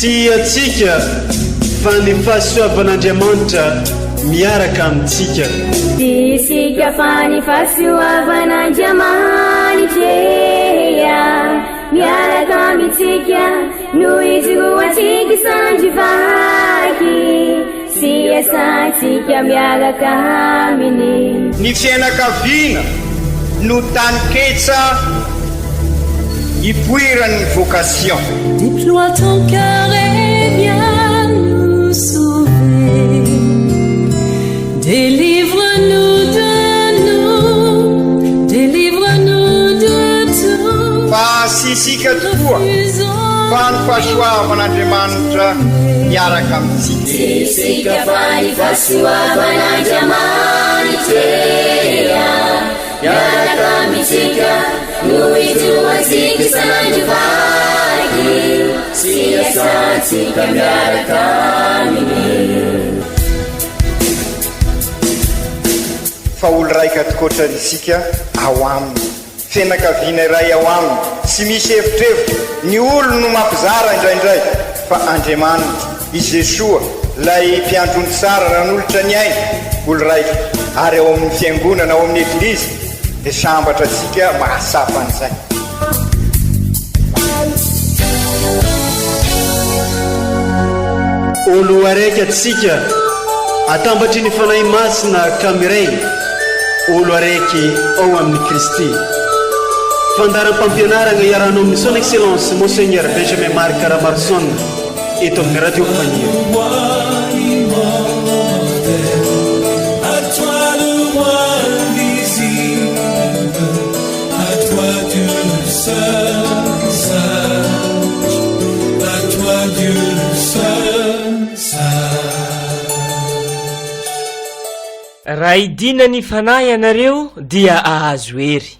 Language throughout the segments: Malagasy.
Tsy antsika fa ny fahasoavan'Andriamanitra miaraka amintsika. Tsy isika fa ny fahasoavan'Andriamanitra miaraka amintsika no ijoroantsika sandry vaky sy iasantsika miaraka aminy. Ny fiainakaviana no taninketsa ipoiran'ny vocation. Déploie ton cœur et viens nous sauver. Délivre-nous de nous, délivre-nous de tout. Fa tsy isika tokoa fa ny fahasoavan'Andriamanitra miaraka amintsika. Tsy isika fa ny fahasoavan'Andriamanitra miaraka amintsika no ijoroantsika isan'andro vaky sy iasantsika miaraka aminy. Fa olo raika tokoatra isika ao aminy. Fianakaviana iray ao aminy, tsy misy evitrevitra, ny olony no mampizara indraindray, fa Andriamanitra, i Jesoa, ilay Mpiandry ondry tsara nanolotra ny ainy, olo raika, ary ao amin'ny Fiangonana, ao amin'ny Eglizy, dia sambatra antsika mahatsapa an'izay. Olo araiky atsika atambatry ny Fanahy Masina ka miray olo araiky ao amin'i Kristy. Fandaharam-pampianaragna iarahanao amin'ny Son Excellence Monseigneur Benjamin Marc Ramaroson eto amin'ny Radio Faniry. Raha hidina ny Fanahy ianareo dia ahazo hery.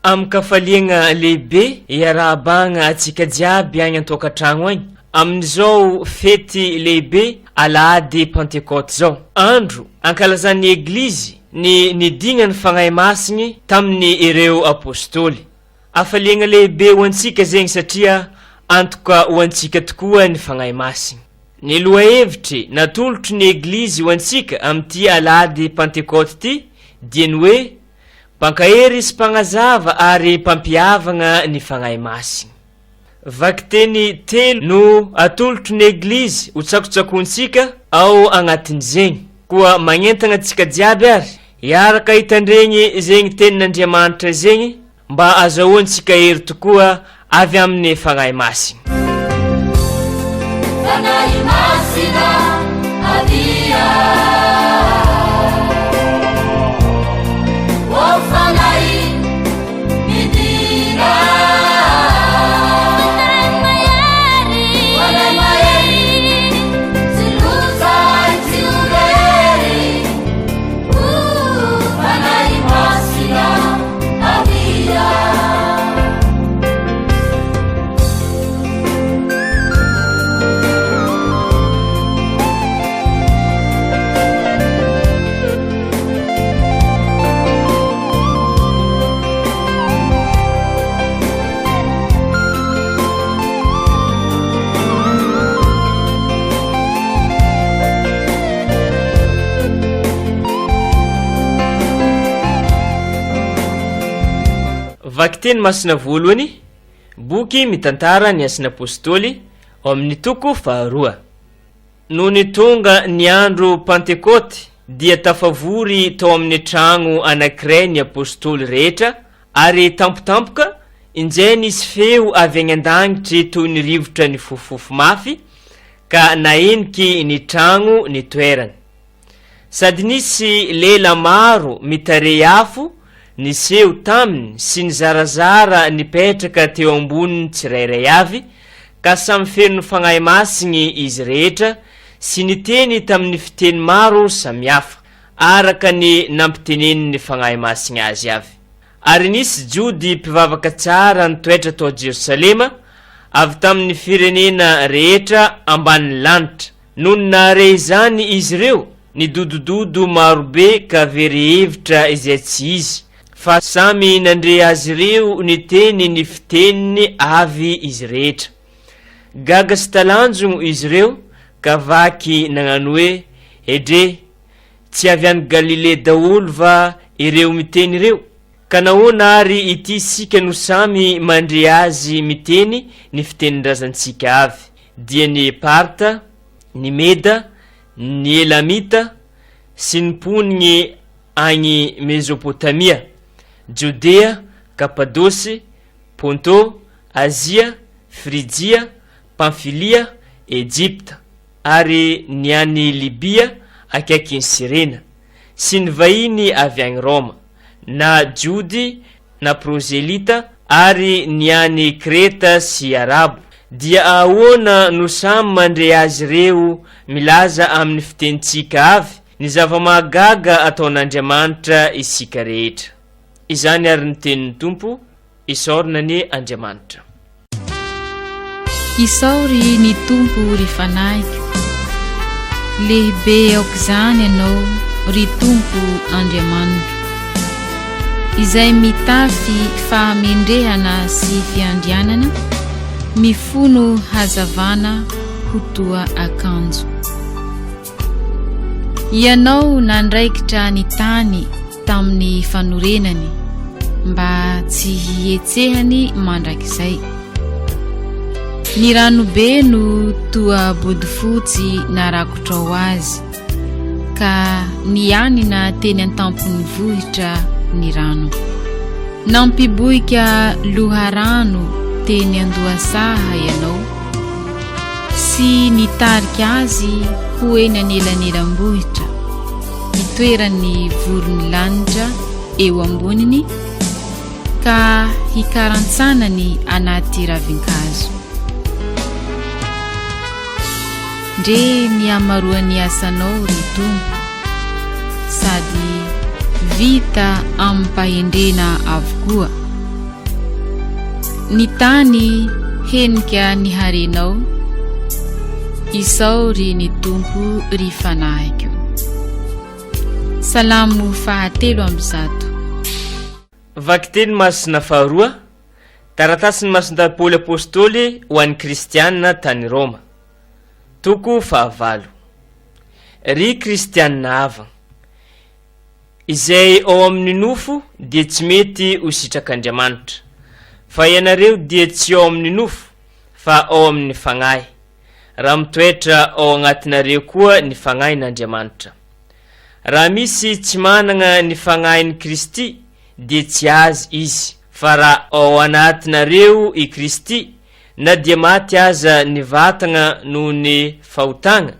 Amin-kafaliagna lehibe iarahabagna antsika jiaby agny an-tokantragno agny amin'izao fety lehibe alahady Pantekôty zao. Andro ankalazan'ny Eglizy ny nidignan'ny Fagnahy Masigny tamin'ny ireo Apôstôly. Hafaliagna lehibe ho antsika zegny satria antoka ho antsika tokoa ny Fagnahy Masigny. Ny lohahevitry natolotry ny Eglizy ho antsika amin'ity alahady Pantekôty ity dia ny hoe Mpankahery sy Mpagnazava ary Mpampihavagna ny Fagnahy Masigny. Vakiteny telo no atolotry ny Eglizy ho tsakotsakointsika ao agnatin'izegny. Koa magnentagna antsika jiaby ary hiaraka hitandregny zegny Tenin'Andriamanitra zegny mba azahoantsika hery tokoa avy amin'ny Fagnahy Masigny. Fanahy Masina avia Ô Fanahy midina Fanahy mahery Fanahy mahery Tsy loza tsy ho very O Fanahy Masina avia Vakiteny masina voalohany, boky mitantara ny Asan'ny Apôstôly, ao amin'ny toko faharoa. Nony tonga ny andro Pantekôty, dia tafavory tao amin'ny tragno anankiray ny Apôstôly rehetra, ary tampotampoka, injay nisy feo avy agny an-dagnitry toy ny rivotra nifofofofo mafy, ka naheniky ny tragno nitoerany. Sady nisy lela maro mitarehy afo niseho taminy sy nizarazara nipetraka teo amboniny tsirairay avy, ka samy feno Fagnahy Masigny izy rehetra sy niteny tamin'ny fiteny maro samihafa, araka ny nampitenenin'ny Fagnahy Masigny azy avy. Ary nisy Jody mpivavaka tsara nitoetra tao Jerosalema, avy tamin'ny firenena rehetra ambanin'ny lanitra. Nony nahare izany izy ireo, nidodododo marobe ka very hevitra izay tsy izy, fa samy nandre azy ireo niteny ny fiteniny avy izy rehetra. Gaga sy talanjogno izy ireo ka vaky nagnano hoe, Edrey, tsy avy any Galilea daholo va ireo miteny ireo? Ka nahoana ary ity isika no samy mandre azy miteny ny fitenin-drazantsika avy, dia ny Parta, ny Meda, ny Elamita, sy ny mponigny agny Mezopotamia, Jodea, Kapadosy, Ponto, Azia, Frijia, Pamfilia, Ejipta, ary ny any Libia akaikin'i Sirena, sy ny vahiny avy agny Roma, na Jody na prozelita, ary ny any Kreta sy Arabo, dia ahoana no samy mandre azy ireo milaza amin'ny fitenintsika avy ny zava-mahagaga ataon'Andriamanitra isika rehetra? Izany ary ny tenin'ny Tompo, isaorina anie Andriamanitra. Isaory ny Tompo ry fanahiko, lehibe aok'izany Ianao ry Tompo Andriamanitro, izay mitafy fahamendrehana sy fiandrianana, mifono hazavana ho toa akanjo. Ianao nandraikitra ny tany tamin'ny fanorenany mba tsy hihetsehany mandrakizay. Ny ranobe no toa bodofotsy narakotrao azy, ka nianina teny an-tampon'ny vohitra ny rano. Nampiboika loharano teny an-dohasaha ianao, sy nitarika azy ho eny anelanelam-bohitra, hitoeran'ny voron'ny lanitra eo amboniny, ka hikarantsanany anaty ravinkazo. Ndre ny hamaroan'ny asanao, ry Tompo, sady vita amim-pahendrena avokoa. Ny tany henika ny harenao, isaory ny Tompo ry fanahiko. Salamo fahatelo 103. Vakiteny masina faharoa, Taratasin'i Masindahy Paoly Apostoly ho an'ny Kristiana tany Roma. Toko fahavalo. Ry Kristiana havana, Izay ao amin'ny nofo dia tsy mety ho sitrak'Andriamanitra. Fa ianareo dia tsy ao amin'ny nofo, fa ao amin'ny Fagnahy, raha mitoetra ao agnatinareo koa ny Fagnahin'Andriamanitra. Raha misy tsy managna ny Fagnahin'i Kristy dia tsy azy izy. Fa raha ao anatinareo i Kristy, na dia maty aza ny vatagna noho ny fahotagna,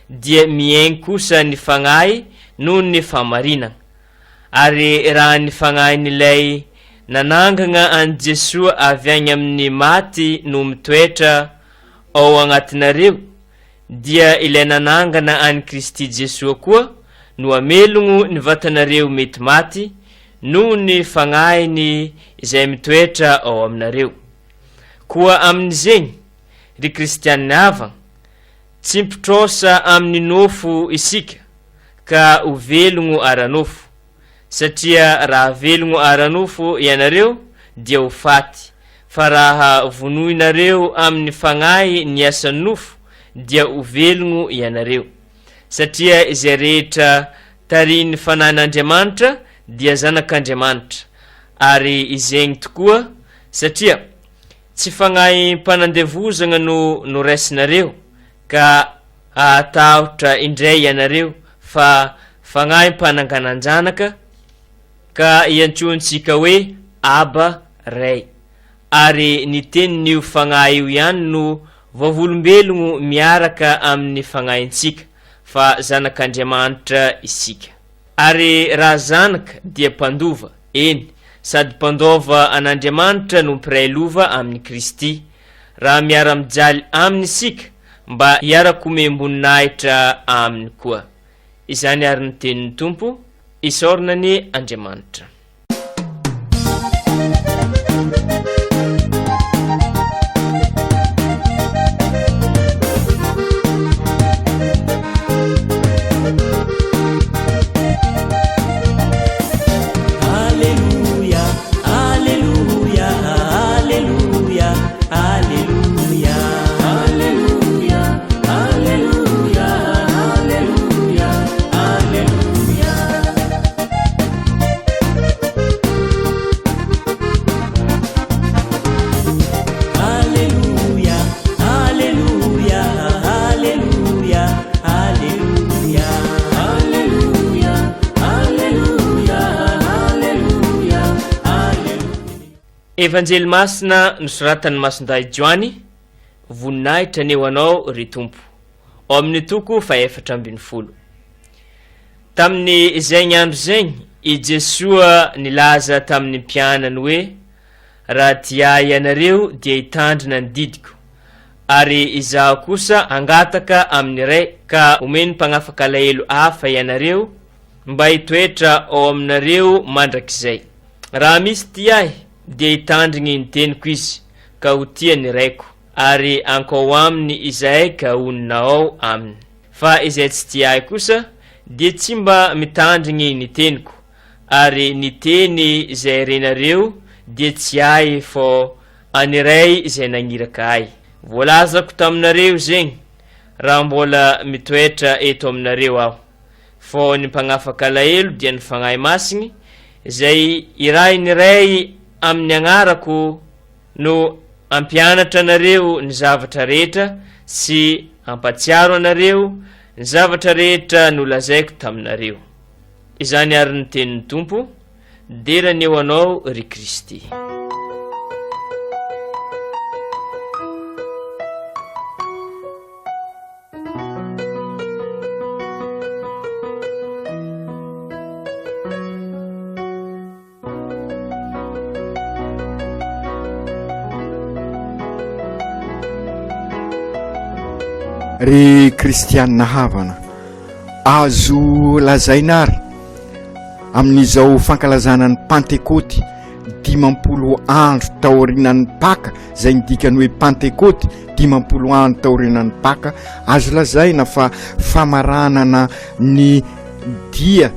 dia miaigny kosa ny fagnahy noho ny fahamarinagna. Ary raha ny fagnahin'ilay nanangagna an'i Jesoa avy agny amin'ny maty no mitoetra ao agnatinareo, dia ilay nanangana an'i Kristy Jesoa koa no hamelogno ny vatanareo mety maty noho ny Fagnahiny izay mitoetra ao aminareo. Koa amin'izegny, ry kristianina havagna, tsy mpitrosa amin'ny nofo isika ka ho velogno ara-nofo, satria raha velogno ara-nofo ianareo dia ho faty, fa raha vonoinareo amin'ny fagnahy ny asan'ny nofo dia ho velogno ianareo. Satria izay rehetra tarihin'ny Fanahin'Andriamanitra dia zanak'Andriamanitra, ary izegny tokoa, satria tsy fagnahim-panandevozagna no noraisinareo, ka hahatahotra indray ianareo, fa fagnahim-pananganan-janaka, ka iantsoantsika hoe, Aba, Ray. Ary ny tenin'io Fagnahy io ihany no vavolombelogno miaraka amin'ny fagnahintsika, fa zanak'Andriamanitra isika. Ary raha zanaka dia mpandova, eny, sady mpandova an'Andriamanitra no mpiray lova amin'i Kristy, raha miara-mijaly Aminy isika, mba hiara-komem-boninahitra Aminy koa. Izany àry ny tenin'ny Tompo, isaorana anie Andriamanitra. Aleloia, aleloia, aleloia, aleloia. Evanjely Masina nosoratan'i Masindahy Joany, Voninahitra anie ho Anao, ry Tompo. Ao amin'ny toko fahefatra ambin'ny folo. Tamin'ny zegny andro zegny, i Jesoa nilaza tamin'ny mpianany hoe, Raha tia Ahy ianareo dia hitandrina ny didiko, ary Izaho kosa hangataka amin'ny Ray ka homeny mpagnafaka alahelo hafa ianareo mba hitoetra ao aminareo mandrakizay. Raha misy tia Ahy dia hitandrigny ny teniko izy, ka ho tia ny Raiko, ary hankao aminy Izahay ka honina ao aminy. Fa izay tsy tia Ahy kosa dia tsy mba mitandrigny ny teniko, ary ny teny izay renareo dia tsy Ahy fô an'ny Ray izay nagniraka Ahy. Voalazako taminareo zegny raha mbola mitoetra eto aminareo Aho. Fô ny Mpagnafaka alahelo dia ny Fagnahy Masigny, izay irahin'ny Ray amin'ny agnarako no hampianatra anareo ny zavatra rehetra sy hampatsiaro anareo ny zavatra rehetra nolazaiko taminareo. Izany àry ny tenin'ny Tompo, dera anie ho Anao, ry Kristy. Ry kristianina havana, azo lazaina ary amin'izao fankalazana ny Pantekôty 50 andro taorianan'ny Paka, izay ny dikany hoe Pantekôty 50 andro taorianan'ny Paka, azo lazaina fa famaranana ny dia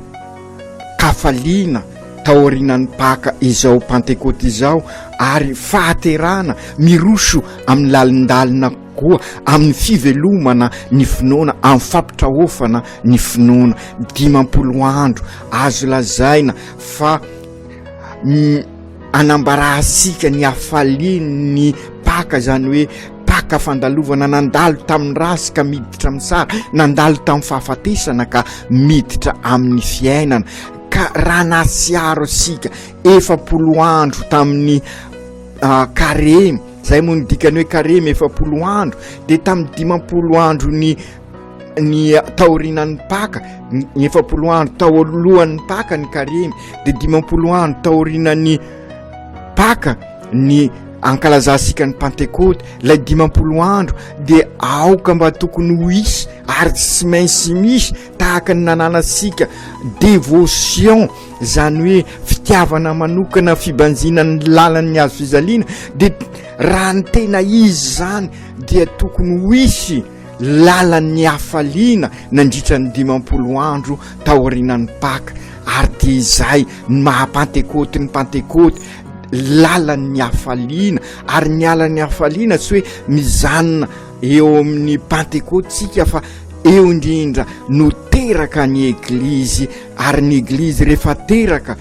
kafaliana taorianan'ny Paka izao Pantekôty izao ary fahaterahana miroso amin'ny lalindalina kokoa amin'ny fivelomana ny finoana, amin'ny fampitraofana ny finoana. 50 andro azo lazaina fa anambarantsika ny hafalian'ny Paka, izany hoe Paka fandalovana nandalo tamin'ny ratsy ka miditra amin'ny tsara, nandalo tamin'ny fahafatesana ka miditra amin'ny fiainana. Ka raha nahatsiaro isika 40 andro tamin'ny karemy, izay moa ny dikany hoe karemy 40 andro, dia tamin'ny 50 andro ny ny taorianan'ny Paka, ny 40 andro tao alohan'ny Paka ny karemy, dia 50 andro taorianan'ny Paka ny ankalazantsika ny Pantekôty, ilay 50 andro dia aoka mba tokony ho hisy ary tsy maintsy misy tahaka ny nananantsika dévotion, izany hoe fitiavana manokana, fibanjinana ny lalan'ny hazo fijaliana, dia raha ny tena izy izany dia tokony ho hisy lalan'ny hafaliana nandritra ny 50 andro taorianan'ny Paka, ary dia izay ny maha Pantekôty ny Pantekôty, lalan'ny hafaliana. Ary ny lalan'ny hafaliana tsy hoe mijanona eo amin'ny Pantekôty tsika, fa eo indrindra no teraka ny Eglizy, ary ny Eglizy rehefa teraka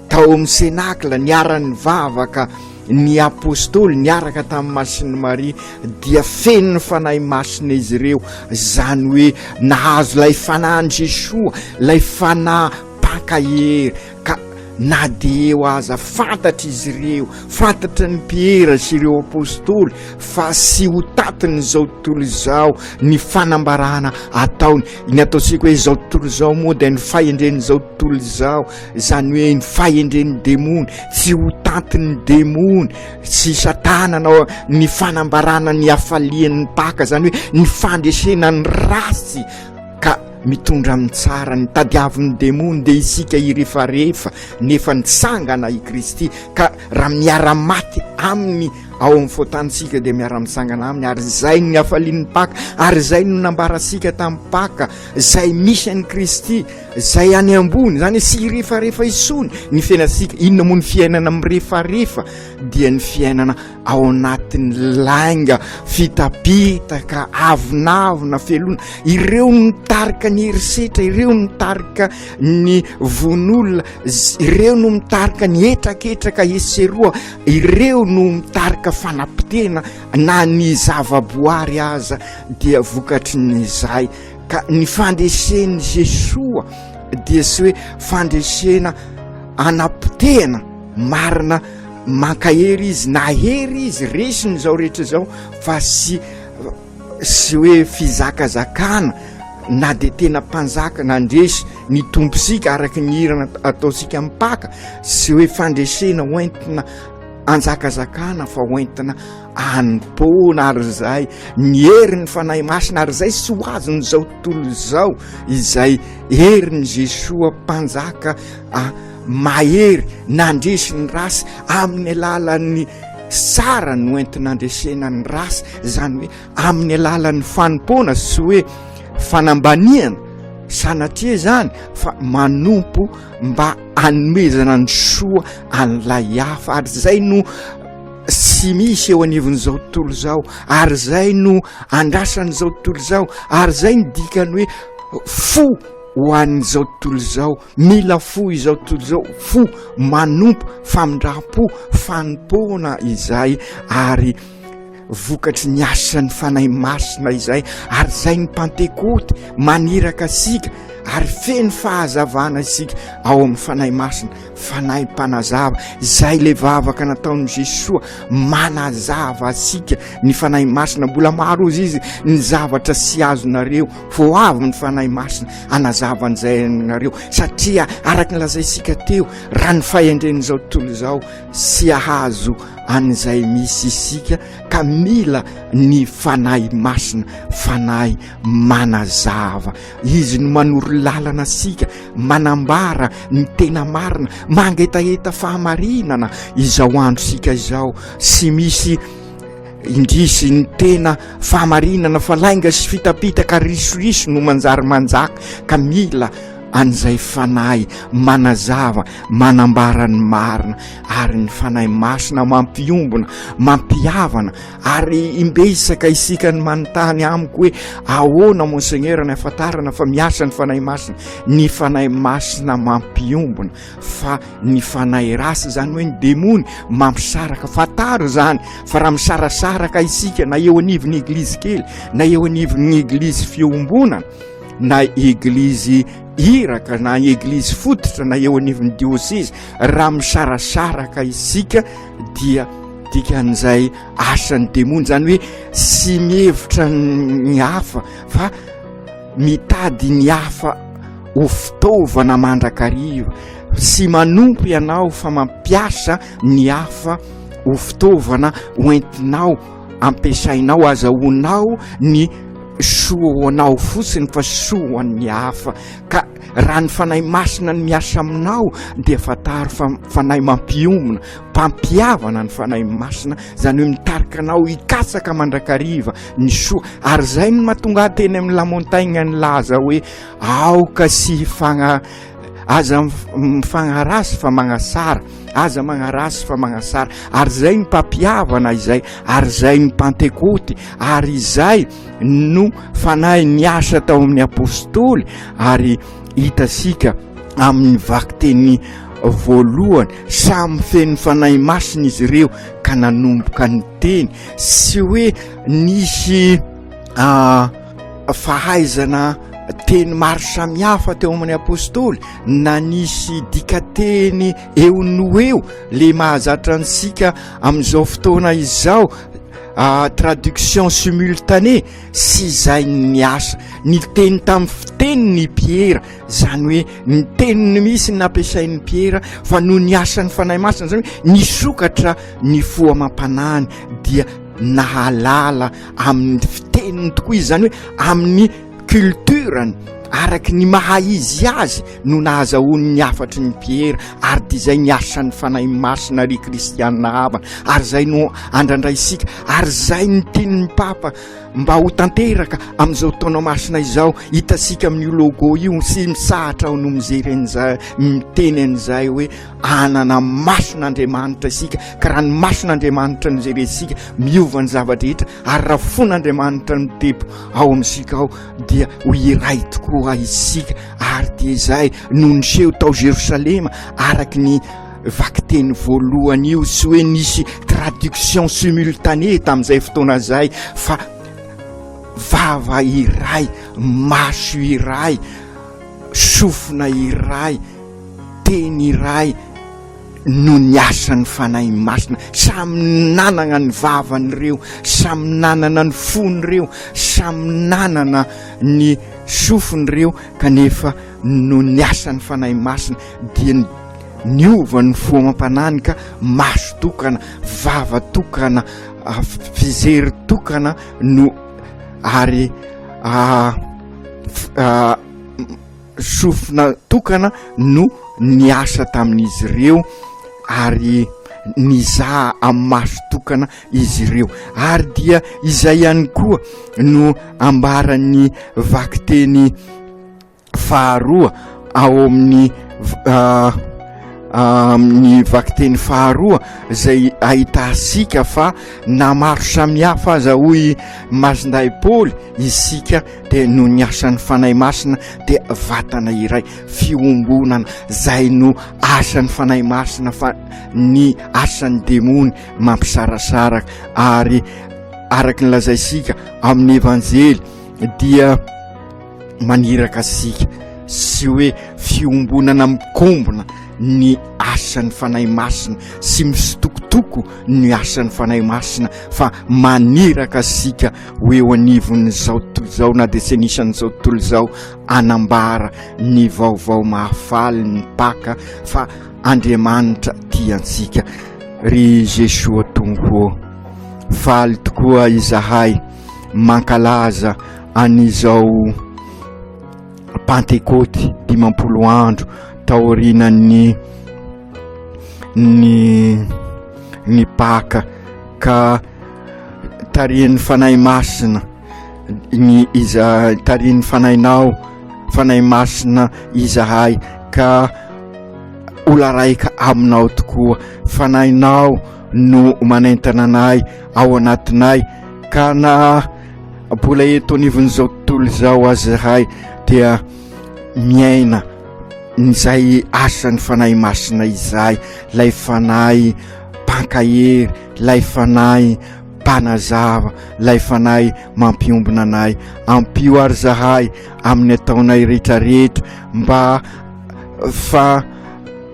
tao amin'ny Senakla niara-nivavaka ny Apôstôly niaraka tamin'i Masin'i Maria dia feno ny Fanahy Masina izy ireo, izany hoe nahazo ilay Fanahin'i Jesoa, ilay Fanahy mpankahery, ka na dia eo aza fantatr'izy ireo, fantatry ny Piera sy ireo Apôstôly fa tsy ho tatin'izao tontolo izao ny fanambarana ataony. Ny ataontsika hoe izao tontolo izao moa dia ny fahendren'izao tontolo izao, izany hoe ny fahendren'ny demony, tsy ho tantin'ny demony sy satana nao ny fanambarana ny hafalian'ny Paka, izany hoe ny fandresena ny ratsy ka mitondra amin'ny tsara. Ny tadiavin'ny demony dia isika hirefarefa, nefa nitsangana i Kristy, ka raha miara-maty aminy ao amin'ny fotantsika dia miara-mitsangana aminy, ary izay ny hafalian'ny Paka, ary izay no nambarantsika tamin'ny Paka, izay misy an'i Kristy, izay any ambony, izany hoe tsy hirefarefa intsony ny fiainantsika. Inona moa ny fiainana mirefarefa? Dia ny fiainana ao anatin'ny lainga, fitapitaka, avonavona, felona. Ireo no mitarika ny herisetra, ireo no mitarika ny vono olona, ireo no mitarika ny hetraketraka etsy sy eroa, ireo no mitarika fanapotehana na ny zavaboary aza dia vokatry ny izay. Ka ny fandresen'i Jesoa dia tsy hoe fandresena anapotehana marina. mankahery izy, nahery izy, resiny izao rehetra izao fa sy sy hoe fizakazakana na dia tena mpanjaka nandresy ny tomposika araka ny hirana ataontsika amin'ny paka sy hoe fandresena hoentina anjakazakana fa hoentina anompoana ary izay ny herin'ny fanahy masina ary izay sy ho azon'izao tontolo izao izay herin'i Jesoa mpanjaka mahery nandresy ny rasy amin'ny alalan'ny sara no entina andresena ny rasy izany hoe amin'ny alalan'ny fanompoana sy hoe fanambaniana sanatria izany fa manompo mba hanomezana ny soa an'ilay hafa ary izay no tsy misy eo anivon'izao tontolo izao ary izay no andrasan'izao tontolo izao ary izay ny dikany hoe fo ho an'izao tontolo izao mila fo izao tontolo izao fo manompo famindram-po fanompoana izay ary vokatry ny asan'ny fanahy masina izay ary izay ny pantekoty maniraka asika ary feno fahazavana isika ao amin'ny fanahy masina fanahy mpanazava izay le vavaka nataon'i Jesoa manazava asika ny fanahy masina mbola maro ozy izy ny zavatra sy azonareo fo avy ny fanahy masina anazava an'izay anareo satria araka ny lazaisika teo raha ny fahendren'izao tontolo izao sy ahazo an'izay misy isika ka mila ny fanahy masina fanahy manazava izy no manoro lalana asika manambara ny tena marina mangetaheta fahamarinana izao andro sika izao sy misy indrisy ny tena fahamarinana fa lainga sy fitapitaka risoriso no manjary manjaka ka mila an'izay fanahy manazava manambara ny marina ary ny fanahy masina mampiombona mampihavana ary imbesaka isika ny manontany amiko hoe ahoana monseigneur ny ahafantarana fa miasa ny fanahy masina ny fanahy masina mampiombona fa ny fanahy rasy zany hoe ny demony mampisaraka fantaro zany fa raha misarasaraka isika na eo anivon'ny eglizy kely na eo anivon'ny eglizy fiombonana na eglizy iraka na eglizy fototra na eo anivon'ny dioseza raha misarasaraka isika dia dikan'izay asan'ny demony zany hoe sy mihevitra ny hafa fa mitady ny hafa ho fitaovana mandrakariva sy manompo ianao fa mampiasa ny hafa ho fitaovana hoentinao ampiasainao azahoanao ny soa ho anao fotsiny fa soa ho an'ny hafa ka raha ny fanahy masina ny miasa aminao dia fantaro fa fanahy mampiombona mpampihavana ny fanahy masina zany hoe mitarika anao hikatsaka mandrakariva ny soa ary zay no mahatonga ahy teny amin'ny la montagne nilaza hoe aoka sy hifagna aza mifagnarasy fa magnasara aza magnarasy fa magnasara ary zay ny mpampihavana izay ary zay ny pantekoty ary izay no fanahy niasa tao amin'ny apostoly ary hitasika amin'ny vakiteny voalohany samy feno fanahy masina izy ireo ka nanomboka ny teny sy hoe nisy ah, fahaizana teny maro samihafa teo amin'ny apostoly na nisy dikateny eo no eo le mahazatra antsika amin'izao fotoana izao ah, traduction simultanée sy izay ny asa ny teny tamin'ny fiteny ny Piera zany hoe ny teniny misy ny nampiasain'ny Piera fa noho ny asan'ny Fanahy Masina zany hoe nisokatra ny fo amam-panahiny dia nahalala amin'ny fiteniny tokoa izy zany hoe amin'ny culture-ny araky ny maha izy azy no nahazahoany ny hafatry ny Piera ary dia izay ny asan'ny Fanahy Masina ry kristianina havana ary izay no andrandraisika ary izay ny tian'ny Papa mba ho tanteraka amin'izao taona masina izao hitasika amin'io logo io sy misahatra ao no mijery an'izay miteny an'izay hoe anana mason'Andriamanitra isika ka raha ny mason'Andriamanitra no jerentsika miova ny zava-drehetra ary raha fon'Andriamanitra no tepo ao amintsika ao dia ho iray tokoa isika ary dia izay no niseho tao Jerosalema araky ny vakiteny voalohany io tsy hoe nisy traduction simultanée tamin'izay fotoana izay fa vava iray maso iray sofina iray teny iray. Noho ny asan'ny Fanahy Masina, samy nanana ny vavany ireo, samy nanana ny fony ireo, samy nanana ny sofiny ireo, kanefa noho ny asan'ny Fanahy Masina dia niova ny fo amam-panahiny ka maso tokana, vava tokana, fijery tokana no ary sofina tokana no niasa tamin'izy ireo ary nizaha amin'ny maso tokana izy ireo. Ary dia izay ihany koa no ambaran'ny vakiteny faharoa ao amin'ny amin'ny vakiteny faharoa izay ahitantsika fa na maro samihafa aza hoy Masindahy Paoly isika dia noho ny asan'ny Fanahy Masina dia vatana iray, fiombonana, zay no asan'ny Fanahy Masina fa ny asan'ny demony mampisarasaraka. Ary araka ny lazaisika amin'ny Evanjely dia maniraka antsika sy hoe fiombonana mikombona ny asan'ny Fanahy Masina sy misitokotoko ny asan'ny Fanahy Masina fa maniraka antsika ho eo anivon'izao tontolo izao na dia tsy anisan'izao tontolo izao anambara ny vaovao mahafaly ny Paka fa Andriamanitra tia antsika. Ry Jesoa Tompo ô, faly tokoa izahay mankalaza an'izao Pantekôty 50 andro taorianan'ny ny ny Paka ka tarihin'ny Fanahy Masina ny iza tarihin'ny Fanahinao Fanahy Masina izahay ka olaraika aminao tokoa. Fanahinao no manentana anay ao anatinay ka na mbola eto anivon'izao tontolo izao aza izahay dia miaina izay asan'ny Fanahy Masina izay, ilay Fanahy mpankahery, ilay Fanahy mpanazava, ilay Fanahy mampiombona anay. Ampio ary zahay amin'ny ataonay rehetrarehetra mba fa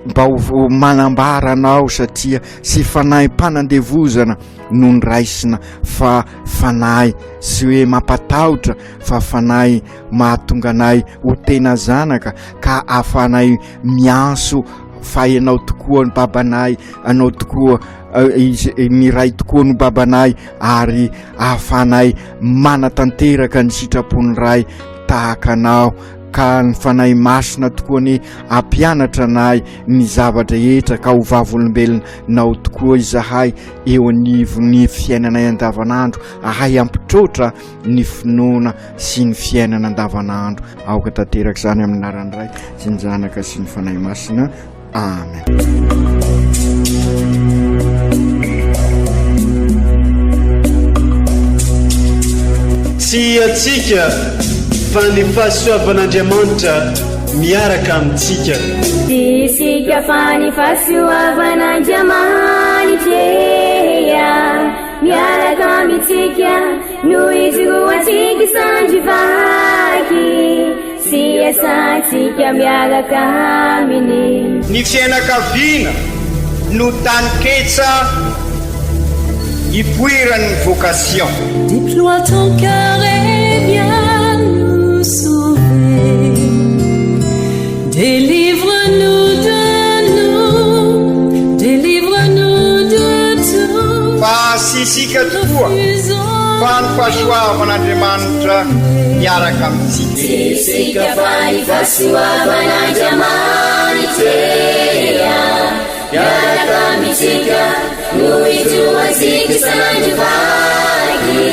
mba ho manambara anao satria tsy fanahim-panandevozana no noraisina fa fanahy tsy hoe mampatahotra fa fanahy mahatonga anay ho tena zanaka ka ahafahanay miantso fa ianao tokoa ny babanay, anao tokoa eh, ny ray tokoa no babanay ary ahafahanay manatanteraka ny sitrapon'ny ray tahaka anao ka ny Fanahy Masina tokoa anie hampianatra anay ny zava-drehetra ka ho vavolombelonao tokoa izahay eo anivon'ny fiainanay andavanandro ahay hampitroatra ny finoana sy ny fiainana andavanandro. Aoka tanteraka izany amin'ny anaran'ny Ray sy ny Zanaka sy ny Fanahy Masina. Amen. Tsy antsika fa ny fahasoavan'Andriamanitra miaraka amintsika. Tsy isika fa ny fahasoavan'Andriamanitra miaraka amintsika no ijoroantsika sandry vaky. Sy iasantsika miaraka aminy. Ny fiainakaviana no taninketsa ipoiran'ny vocation. Déploie ton cœur et viens nous sauver. Délivre-nous de nous, délivre-nous de tout. Fa tsy isika tokoa fa ny fahasoavan'Andriamanitra miaraka amintsika. Tsy isika fa ny fahasoavan'Andriamanitra miaraka amintsika no ijoroantsika isan'andro vaky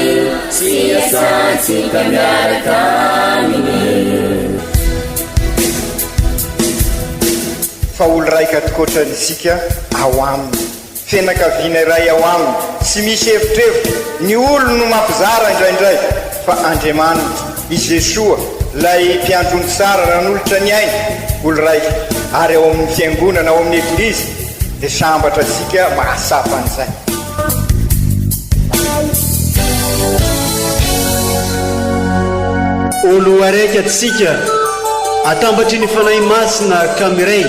sy iasantsika miaraka aminy. Fa olo raika tokoatra isika ao aminy. Fianakaviana iray ao aminy, tsy misy evitrevitra, ny olony no mampizara indraindray, fa Andriamanitra, i Jesoa, ilay Mpiandry ondry tsara nanolotra ny ainy, olo raika, ary ao amin'ny Fiangonana, ao amin'ny Eglizy, dia sambatra isika mahatsapa an'izay. Olo araiky atsika, atambatry ny Fanahy Masina ka miray.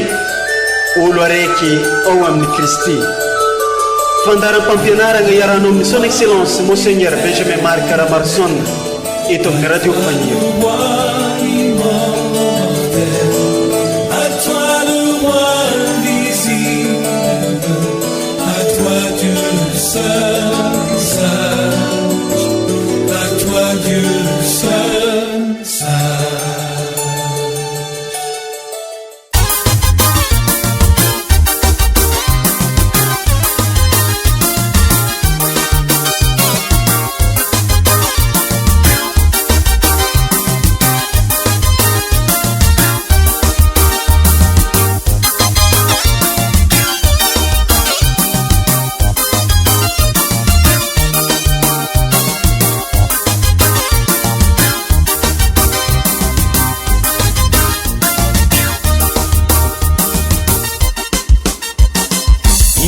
Olo araiky ao amin'i Kristy. Fandaharam-pampianaragna iarahanao amin'ny Son Excellence Monseigneur Benjamin Marc Ramaroson eto amin'ny Radio Fagniry.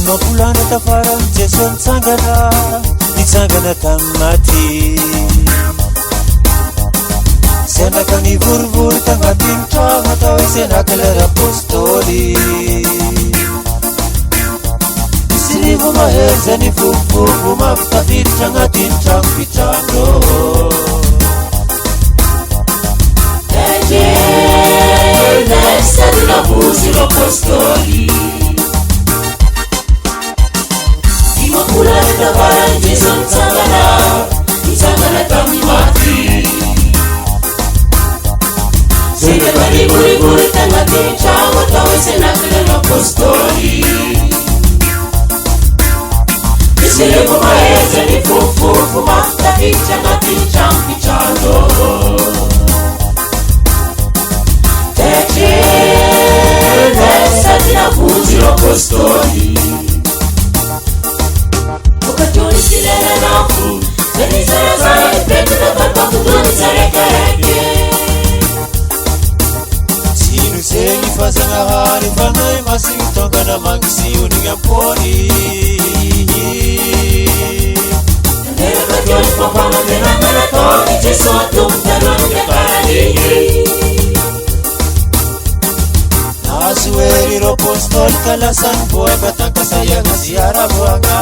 Dimampolo andro tafaran'i Jesoa nitsangana, nitsangana tamin'ny maty. Senaka nivorivory tagnatin'ny tragno atao hoe Senakla Rapostoly. Nisy rivo mahery zay nivovovo mafy tafiditra agnatin'ny tragno mpitrandro. Tsy ino zegny fa Zagnahary Fanahy Masigny tonga namangy sy onigny am-pony. Nahazo hery ireo apôstôly ka lasa nivoaka tan-kasaiana sy haravoagna.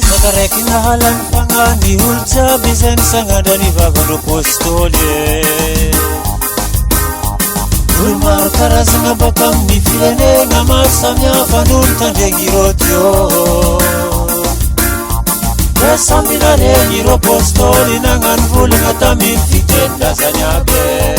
Zaka raiky nahala ny fagnahy ny olo jiaby izay nisangadra ny vavan'ireo apôstôly e. Olo maro karazagna baka amin'ny firenena maro samihafa no nitandregny ireo teo. Dia samby naregny ireo apôstôly nagnano volagna tamin'ny fitenin-drazany aby e.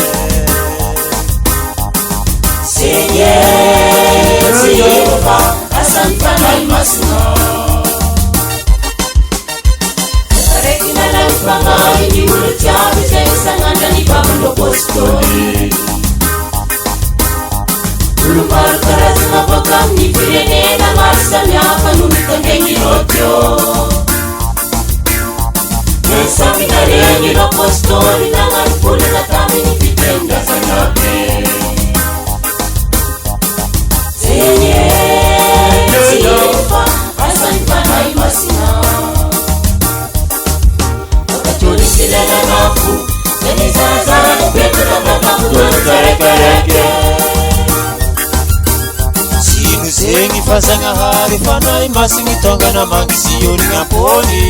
Tsy ino zegny fa Zagnahary Fanahy Masigny tonga namangy sy origny am-pony.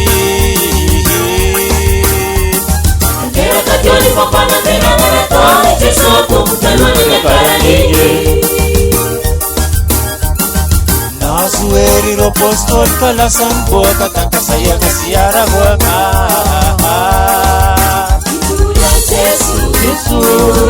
Nahazo hery ireo apôstôly ka lasa niboaka tan-kasaiana sy haravoagna. Jesoa.